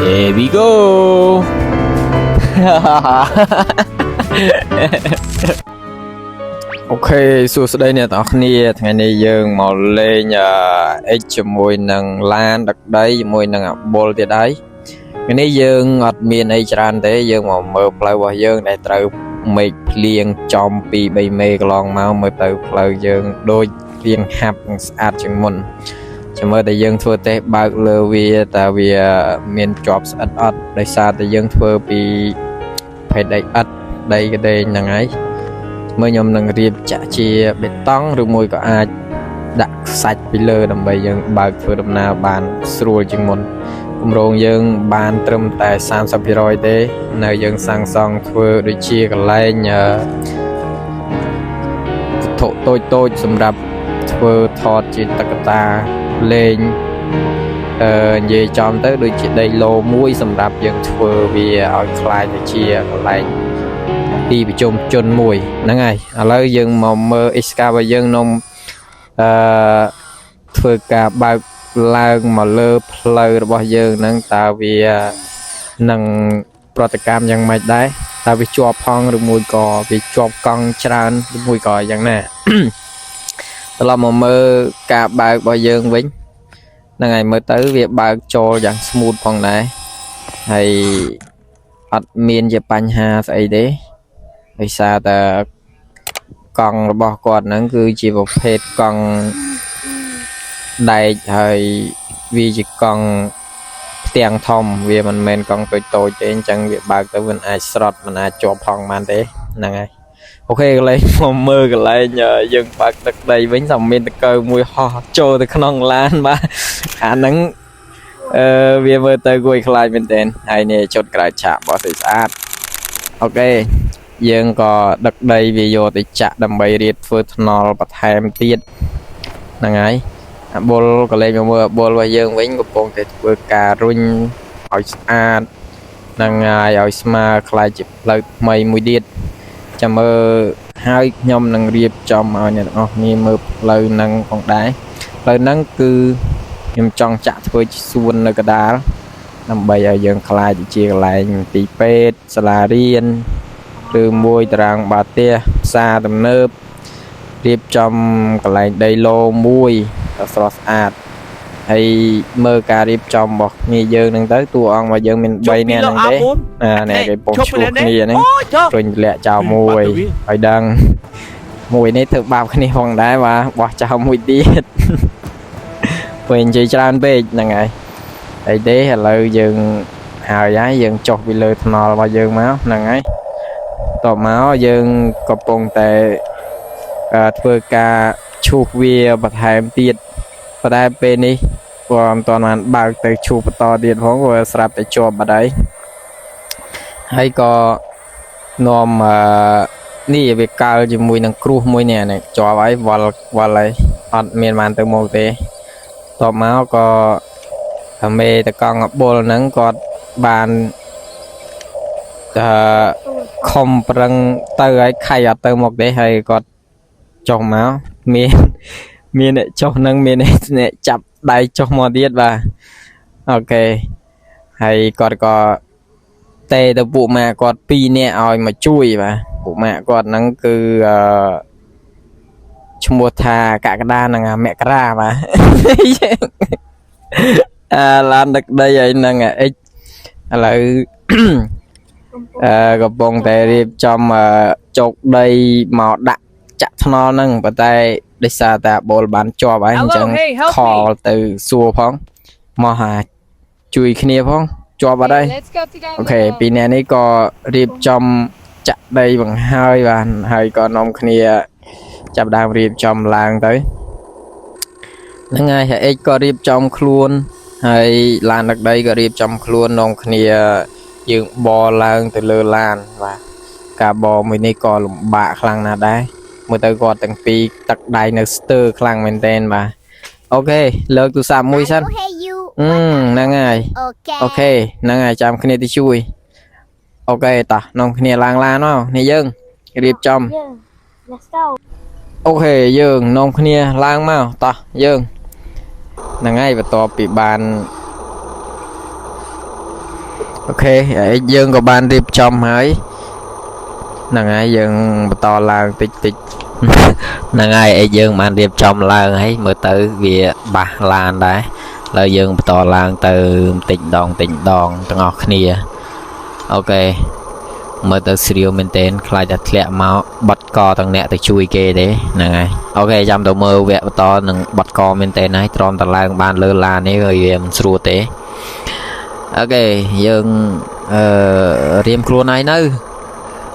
Here we go. OK សួស្តីអ្នកទាំងអស់គ្នាថ្ងៃនេះយើងមកលេងអឺ X ជាមួយនឹងឡានដឹកដីជាមួយនឹងអាបុលទៀតហើយថ្ងៃនេះយើងអត់មានអីច្រើនទេយើងមកមើលផ្លូវរបស់យើងដែលត្រូវមេឃភ្លៀងចំពី3មេកន្លងមកមើលទៅផ្លូវយើងដូចភ្លៀងហាប់និងស្អាតជាងមុនចាំមើលតែយើងធ្វើតេស្តបើកលើវាតើវាមានជាប់ស្អិតអត់ដោយសារតែយើងធ្វើពីភេទដីឥដ្ឋដីកដេងហ្នឹងហើយ មើលខ្ញុំនឹងរៀបចាក់ជាបេតុងឬមួយក៏អាចដាក់ខ្សាច់ពីលើដើម្បីយើងបើកធ្វើដំណើរបានស្រួលជាងមុនគម្រោងយើងបានត្រឹមតែ30%ទេនៅយើងសាងសង់ធ្វើដូចជាកន្លែងអឺវត្ថុតូចតូចៗសម្រាប់ធ្វើថតជាតុក្កតាលេងអឺនិយាយចំទៅដូចជាដីឡូមួយសម្រាប់យើងធ្វើវាឲ្យក្លាយទៅជាកន្លែង ទីប្រជុំជនមួយហ្នឹងហើយឥឡូវយើងមកមើល Iska របស់យើងនំអឺធ្វើការបើកឡើងមកលើផ្លូវរបស់យើងហ្នឹងតើវានឹងប្រតិកម្មយ៉ាងម៉េចដែរតើវាជាប់ផងឬមួយក៏វាជាប់កង់ច្រើនឬមួយក៏យ៉ាងណា ត្រឡប់មកមើលការបើករបស់យើងវិញហ្នឹងហើយមើលទៅវាបើកចូលយ៉ាង smooth ផងដែរហើយអត់មានជាបញ្ហាស្អីទេ ដោយសារតែកង់របស់គាត់ហ្នឹងគឺជាប្រភេទកង់ដែកហើយវាជាកង់ផ្ទាំងធំវាមិនមែនកង់តូចតូចទេអញ្ចឹងវាបើកទៅវាមិនអាចស្រត់មិនអាចជាប់ផងបានទេហ្នឹងហើយ OK កន្លែងមកមើលកន្លែងយើងបើកទឹកដីវិញសំមានតកៅមួយហោះចូលទៅក្នុងឡានបាទអាហ្នឹងអឺវាមើលទៅគួរឲ្យខ្លាចមែនទែនហើយនេះជុតក្រៅឆាករបស់ស្អាតស្អាត OK យើងក៏ដឹកដីវាយកទៅចាក់ដើម្បីរៀបធ្វើថ្នល់បន្ថែមទៀតហ្នឹងហើយអាបុលក៏លេងមកមើលអាបុលរបស់យើងវិញកំពុងតែធ្វើការរុញឲ្យស្អាតហ្នឹងហើយឲ្យស្មើក្លាយជាផ្លូវថ្មីមួយទៀតចាំមើលហើយខ្ញុំនឹងរៀបចំឲ្យអ្នកទាំងអស់គ្នាមើលផ្លូវហ្នឹងផងដែរផ្លូវហ្នឹងគឺខ្ញុំចង់ចាក់ធ្វើជាសួននៅកដាលដើម្បីឲ្យយើងក្លាយទៅជាកន្លែងទីពេទ្យសាលារៀន ឬមួយតារាងបាល់ទះផ្សារទំនើបរៀបចំកន្លែងដីឡូមួយដ៏ស្រស់ស្អាតហើយមើលការរៀបចំរបស់គ្នាយើងហ្នឹងទៅតួអង្គរបស់យើងមាន3នាក់ហ្នឹងទេអានេះគេពុំឈ្លោះគ្នាហ្នឹង អូយចុះ រុញទម្លាក់ចោលមួយឲ្យដឹងមួយនេះធ្វើបាបគ្នាផងដែរបាទបោះចោលមួយទៀត ពេលនិយាយច្រើនពេកហ្នឹងហើយអីទេឥឡូវយើងហើយហើយយើងចុះពីលើថ្នល់របស់យើងមកហ្នឹងហើយ តបមកយើងកំពុងតែធ្វើការឈូសវាបន្ថែមទៀតប៉ុន្តែពេលនេះក៏មិនទាន់បានបើកទៅឈូសបន្តទៀតផងព្រោះស្រាប់តែជាប់បាត់ហើយហើយក៏នាំអឺនេះវាកើជាមួយនឹងគ្រោះមួយនេះនេះជាប់ហើយវល់វល់ហើយអត់មានបានទៅមកទេតបមកក៏អាមេតកង់អបុលហ្នឹងគាត់បានអឺ ខំប្រឹងទៅឲ្យខៃអត់ទៅមកទេហើយគាត់ចុះមកមានមានអ្នកចុះនឹងមានអ្នកចាប់ដៃចុះមកទៀតបាទ OK ហើយគាត់ក៏ទេទៅពួកម៉ាគាត់ពីរនាក់ឲ្យមកជួយបាទពួកម៉ាគាត់ហ្នឹងគឺអឺឈ្មោះថាកក្កដានិងមករាបាទ អាឡានដឹកដីអីហ្នឹងអិចឥឡូវ កំពុងតែរៀបចំជោគដីមកដាក់ចាក់ថ្នល់ហ្នឹងប៉ុន្តែដោយសារតែបូលបានជាប់ហើយអញ្ចឹង Hello, hey, help ខលទៅសួរផងមកហាជួយគ្នាផងជាប់បាត់ហើយ Let's go together. OK ពីរនាក់នេះក៏រៀបចំចាក់ដីបង្ហើយបានហើយក៏នាំគ្នាចាប់ដើមរៀបចំឡើងទៅហ្នឹងហើយហើយអិចក៏រៀបចំខ្លួនហើយឡានដឹកដីក៏រៀបចំខ្លួននាំគ្នាយើងបរឡើងទៅលើឡានបាទការបរមួយនេះក៏លំបាកខ្លាំងណាស់ដែរមើលទៅគាត់ទាំងពីរទឹកដៃនៅស្ទើរខ្លាំងមែនទែនបាទ OK លើកទូរស័ព្ទមួយសិន Hey you. អឺហ្នឹងហើយ Okay. OK ហ្នឹងហើយចាំគ្នាទៅជួយ OK តោះនាំគ្នាឡើងឡានមកនេះយើងរៀបចំ Yeah. Let's go. OK យើងនាំគ្នាឡើងមកតោះយើងហ្នឹងហើយបន្ទាប់ពីបាន OK ហើយយើងក៏បានរៀបចំហើយហ្នឹងហើយយើងបន្តឡើងតិចតិចហ្នឹងហើយអីយើងបានរៀបចំឡើងហើយមើលទៅវាបាសឡានដែរឥឡូវយើងបន្តឡើងទៅបន្តិចម្ដងបន្តិចម្ដងទាំងអស់គ្នាOK មើលទៅស្រាវមែនទែនខ្លាចតែធ្លាក់មកបត់កទាំងអ្នកទៅជួយគេទេហ្នឹងហើយ OK ចាំទៅមើលវគ្គបន្តនឹងបត់កមែនទែនហើយទ្រាំតឡើងបានលើឡាននេះវាមិនស្រួលទេOK យើងអឺរៀមខ្លួនហើយនៅ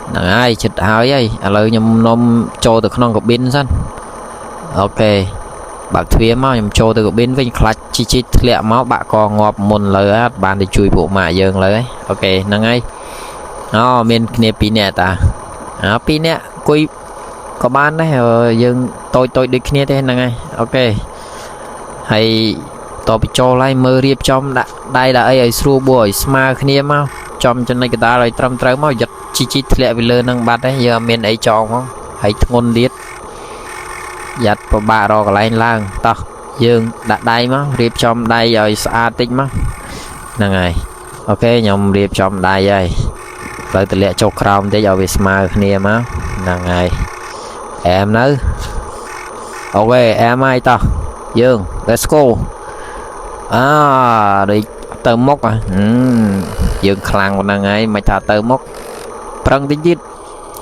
ហ្នឹងហើយចិត្តហើយហើយឥឡូវខ្ញុំនំចូលទៅក្នុងកាប៊ីនសិន OK បើកទ្វារមកខ្ញុំចូលទៅកាប៊ីនវិញខ្លាចជីជីធ្លាក់មកបាក់កងាប់មុនលើអត់បានទៅជួយពួកម៉ាក់យើងលើហើយ OK ហ្នឹងហើយអូមានគ្នា2នាក់តាអើ2នាក់អង្គុយក៏បានដែរយើងតូចតូចដូចគ្នាទេហ្នឹងហើយ OK ហើយតបចូលហើយមើលរៀបចំដាក់ដៃដាក់អីឲ្យស្រួលបួលឲ្យស្មើគ្នាមកចំចំណុចកណ្ដាលឲ្យត្រឹមត្រូវមកយត់ជីជីធ្លាក់ពីលើនឹងបាត់ហើយយើងអត់មានអីចងផងហើយធ្ងន់ទៀតយ៉ាត់ពិបាករកកន្លែងឡើងតោះយើងដាក់ដៃមករៀបចំដៃឲ្យស្អាតតិចមកហ្នឹងហើយ OK ខ្ញុំរៀបចំដៃហើយផ្លូវតម្លាក់ចុះក្រោមតិចឲ្យវាស្មើគ្នាមកហ្នឹងហើយអែមនៅOK អែមហើយតោះយើង let's go អាដូចទៅមុខយើងខ្លាំងប៉ុណ្ណឹងហើយមិនថាទៅមុខប្រឹងតិចទៀត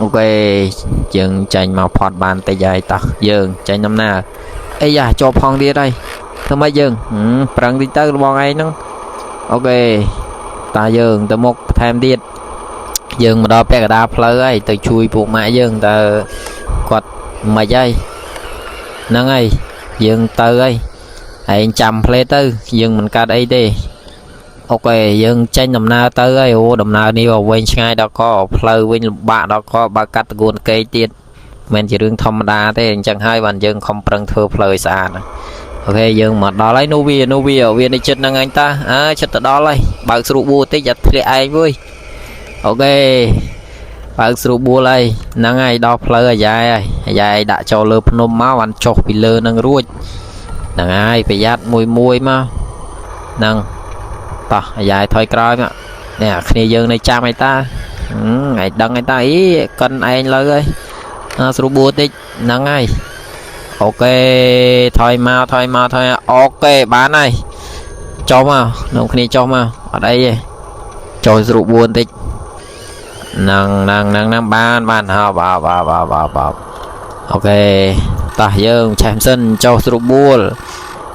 OK យើងចាញ់មកផត់បានតិចហើយតោះយើងចាញ់ដំណើរអីយ៉ាជាប់ផងទៀតហើយធ្វើម៉េចយើងប្រឹងតិចទៅរបស់ឯងហ្នឹង OK តាយើងទៅមុខបន្ថែមទៀតយើងមកដល់ពាក់កណ្ដាលផ្លូវហើយទៅជួយពួកម៉ាក់យើងតើគាត់មិនហើយហ្នឹងហើយយើងទៅហើយឯងចាំផ្លេទៅយើងមិនកាត់អីទេOK យើងចេញដំណើរទៅហើយអូដំណើរនេះវែងឆ្ងាយដល់កផ្លូវវិញលំបាកដល់កបើកាត់តកួនកេទៀតមិនជារឿងធម្មតាទេអញ្ចឹងហើយបានយើងខំប្រឹងធ្វើផ្លូវឲ្យស្អាត OK យើងមកដល់ហើយនោះវានោះវាវានៅចិត្តហ្នឹងអញតាអើចិត្តទៅដល់ហើយបើកស្រួលបួតិចអត់ធ្លាក់ឯងវើយ OK បើកស្រួលបួលហើយហ្នឹងហើយដល់ផ្លូវអាយ៉ែហើយអាយ៉ែដាក់ចូលលើភ្នំមកបានចុះពីលើនឹងរួចហ្នឹងហើយប្រយ័ត្នមួយមួយមកហ្នឹងតោះអាយ៉ែថយក្រោយមកនេះអាគ្នាយើងនៅចាំអីតាឯងដឹងអីតាអីកិនឯងលើហើយស្រួលបួលតិចហ្នឹងហើយ OK ថយមកថយមកថយ OK បានហើយចុះមកនាំគ្នាចុះមកអត់អីទេចូលស្រួលបួលតិចហ្នឹងហ្នឹងហ្នឹងហ្នឹងបានបានហោបហោបហោបហោបហោប OK តោះយើងឆេះសិនចុះស្រួលបួល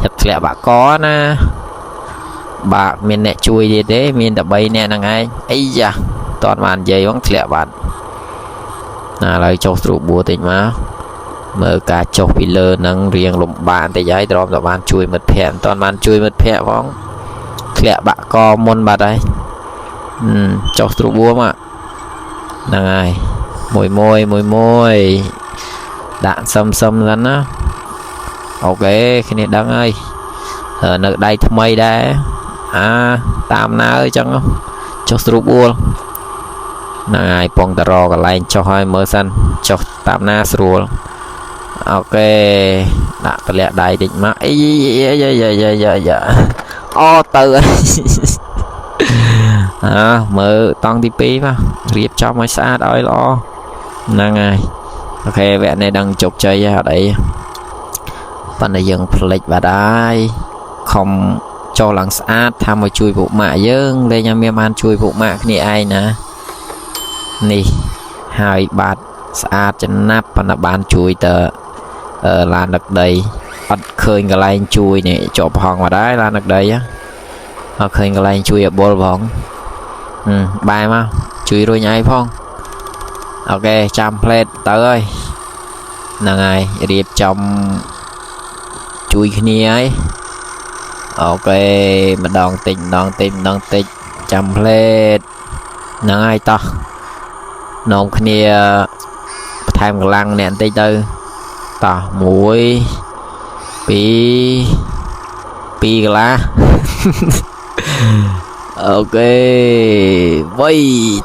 ចិត្តធ្លាក់បាក់កណាបាក់មានអ្នកជួយទៀតទេមានតែ3នាក់ហ្នឹងឯងអីយ៉ាតន់បាននិយាយហ្នឹងធ្លាក់បាត់ណាឥឡូវចុះស្រួលបួលតិចមកមើលការចុះពីលើនឹងរៀងលំបាកបន្តិចហើយទ្រាំតែបានជួយមិត្តភ័ក្តិមិនតាន់បានជួយមិត្តភ័ក្តិផងធ្លាក់បាក់កមុនបាត់ហើយចុះស្រួលបួលមកហ្នឹងហើយមួយមួយមួយមួយដាក់សឹមសឹមសិនណាOK គ្នាដឹងហើយនៅដៃថ្មីដែរអាតាមណាអញ្ចឹងចុះស្រួលបួលហ្នឹងហើយពងតរកន្លែងចុះហើយមើលសិនចុះតាមណាស្រួល OK ដាក់តម្លាក់ដៃតិចមកអីយ៉ាយ៉ាយ៉ាយ៉ាយ៉ាអូទៅអើមើលតង់ទី2មករៀបចំឲ្យស្អាតឲ្យល្អហ្នឹងហើយ OK វគ្គនេះដឹងជោគជ័យហើយអត់អីប៉ុន្តែយើងភ្លេចបាត់ហើយខំចុះឡើងស្អាតថាមកជួយពួកម៉ាក់យើងលេងឲ្យមានបានជួយពួកម៉ាក់គ្នាឯងណានេះហើយបាត់ស្អាតចំណាប់ប៉ុន្តែបានជួយទៅឡានដឹកដីអត់ឃើញកន្លែងជួយនេះជាប់ផងមកដែរឡានដឹកដីអត់ឃើញកន្លែងជួយអបុលផងបែរមកជួយរុញឯងផង OK ចាំផ្លេតទៅហើយហ្នឹងហើយរៀបចំជួយគ្នាហើយ OK ម្ដងតិចម្ដងតិចម្ដងតិចចាំផ្លេតហ្នឹងហើយតោះនាំគ្នាបន្ថែមកម្លាំងអ្នកបន្តិចទៅតោះ1 2 2កន្លះ OK វៃ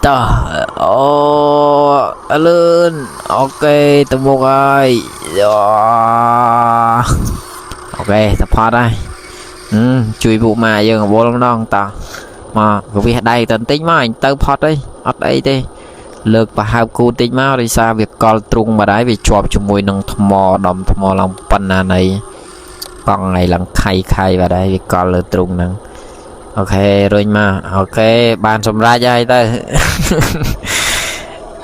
តោះអូអលឿន OK ទៅមុខហើយ OK តផតហើយជួយពួកម៉ាយើងអវល់ម្ដងតោះ មកកវិសដៃទៅបន្តិចមកអញទៅផុតអីអត់អីទេលើកប្រហើបគូតិចមកដោយសារវាកល់ទ្រុងមកដែរវាជាប់ជាមួយនឹងថ្មដំថ្មឡើងប៉ុណ្ណាណីកង់ឯឡើងខៃខៃបាត់ហើយវាកល់លើទ្រុងហ្នឹង OK រុញមក OK បានសម្រេចហើយទៅ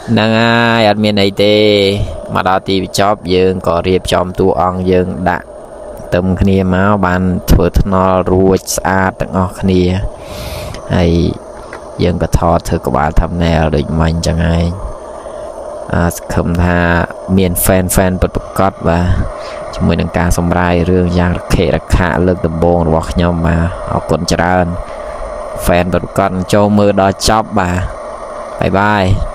ហ្នឹងហើយអត់មានអីទេមកដល់ទីបញ្ចប់យើងក៏រៀបចំតួអង្គយើងដាក់ទឹមគ្នាមកបានធ្វើថ្នល់រួចស្អាតទាំងអស់គ្នាហើយយើងក៏ថតធ្វើក្បាល thumbnail ដូចមិញចឹងឯងអាសង្ឃឹមថាមាន fan fan ពិតប្រាកដបាទជាមួយនឹងការសម្រាយរឿងយ៉ាងរខិរខៈលើកដំបូងរបស់ខ្ញុំបាទអរគុណច្រើន fan ពិតប្រាកដចូលមើលដល់ចប់បាទ bye bye.